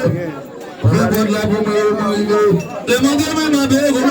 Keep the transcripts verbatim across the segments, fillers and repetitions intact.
Fè kòd la pou mwen, yo mwen rive. Demande mwen nan bègò.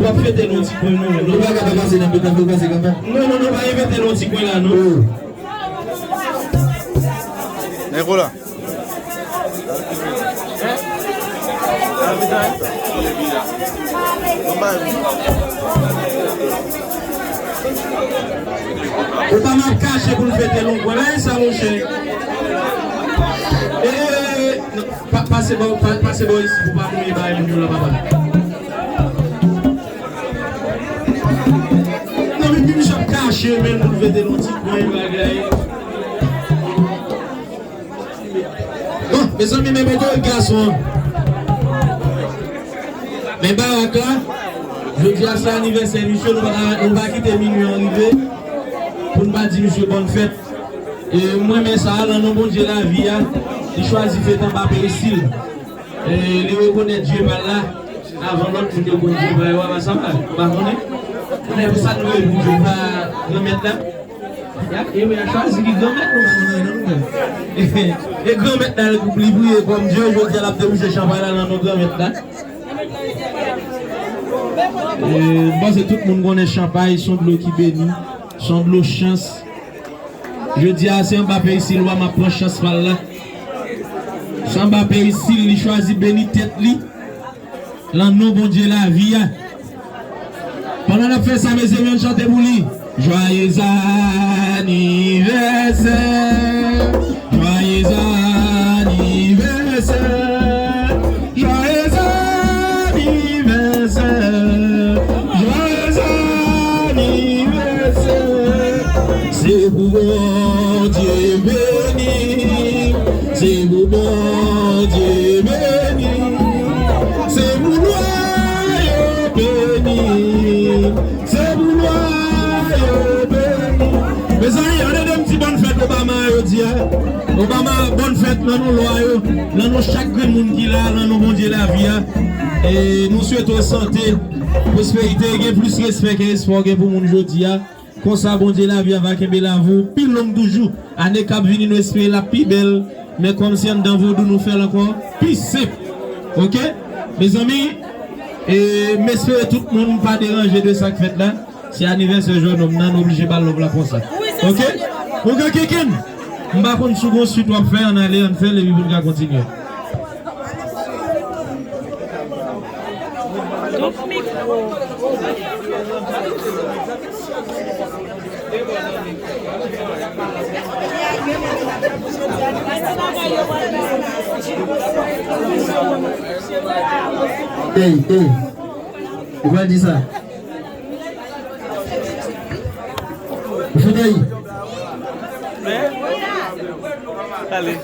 W ap fete nan ti kwen nou menm. Nou pa ka pa pase nan peta pou pase kankan. Non, non, nou pa invite nan ti kwen la, non. Nèg la. Obama ap kache pou l fete nan kwen la, e sa, monchè. E, e, e, e, non, pa, pase bò, pa, pase bò isi pou pa mouye bagay moun yo la, papa. Non, men, men, misye ap kache, men, pou l fete nan ti kwen, bagay. Bon, mezanmi, men mete gason an. Men barak la, jodi a se anivèsè misye, nou pa, nou pa kite minui an rive pou n pa di misye bòn fèt. E mwen men sa a, nan non Bondye lavi a, li chwazi fèt anba perisil. E li rekonèt Dye pa l la, avan lòt moun yo konn Dye pa yo, a pa sa pa, ou pa konnen? Konnen pou sa nou rele Dye pa Granmèt la? Ya, e wi, a chwazi li Granmèt nou, nou, nou, nou, nou. E Granmèt la, li priye kòm Dye, jodi a l ap debouche chanpay la nan non Granmèt la. E, m panse tout moun konnen chanpay, se yon dlo ki beni, se yon dlo chans. Jodi a, se anba perisil wa m ap pran chans pa l la. Se anba perisil, li chwazi beni tèt li. Nan non Bondye lavi a. Pandan n ap fè sa, mezanmi, ann chante pou li. Joyeux anniversaire, joyeux anniversaire, joyeux anniversaire, joyeux anniversaire. Se pou Bondye beni, se pou Bondye beni, se pou lwa yo beni, se pou lwa yo beni. Mezanmi, ann ede m di bòn fèt Obama jodi a. Obama, bòn fèt nan non lwa yo, nan non chak grenn moun ki la, nan non Bondye lavi a. E nou swete w sante, pwosperite, gen plis respè ke espwa w gen pou moun jodi a. Konsa, Bondye lavi a va kenbe l avè w pi long toujou. Ane k ap vini, nou espere l ap pi bèl. Men kòm se anndan vodou nou fè l ankò pi senp. Oke? Mezanmi, e, m espere tout moun pa deranje de sa k fèt la. Se anivèsè jèn nonm nan, nou oblije ba l love la konsa. Oke? Oke, Kenken. M pa konn si w gon swit w ap fè, ann ale, ann fè l, epi pou n ka kontinye. Ey, ey. Ou pral di sa. Ou fout ey. Ale.